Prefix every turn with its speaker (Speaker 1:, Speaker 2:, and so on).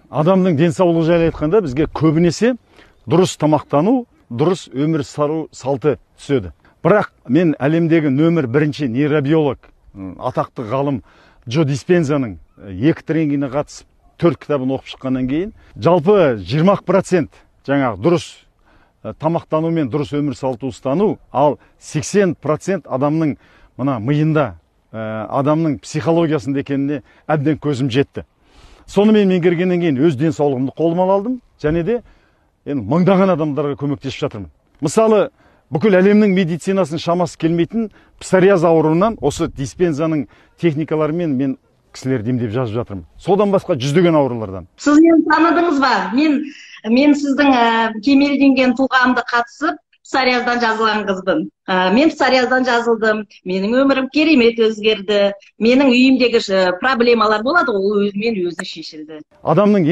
Speaker 1: Адамның денсаулығы жайлы айтқанда, бізге көбінесе дұрыс тамақтану, дұрыс өмір сүру салты түседі. Бірақ мен әлемдегі нөмір бірінші нейробиолог, атақты ғалым Джо Диспензаның 2 тренингіне қатысып, 4 кітабын оқып шыққаннан кейін, жалпы 20% жаңағы дұрыс тамақтану мен дұрыс өмір салты ұстану, ал 80% адамның мына миында, адамның психологиясында екеніне әбден көзім жетті. Соны мен меңгергеннен кейін өз денсаулығымды қолыма алдым, және де енді мыңдаған адамдарға көмектесіп жатырмын. Мысалы, бүкіл әлемнің медицинасының шамасы келмейтін псориаз ауруынан осы Диспензаның техникаларымен мен кісілерді емдеп жазып жатырмын. Содан басқа жүздеген аурулардан.
Speaker 2: Сіз мені таныдыңыз ба? Мен сіздің кемелденген тұлғамды қатысып, псориаздан жазылған қызбын. Мен псориаздан жазылдым. Менің өмірім керемет өзгерді. Менің үйімдегі проблемалар болады, ол өзімен өзі шешілді.
Speaker 1: Адамның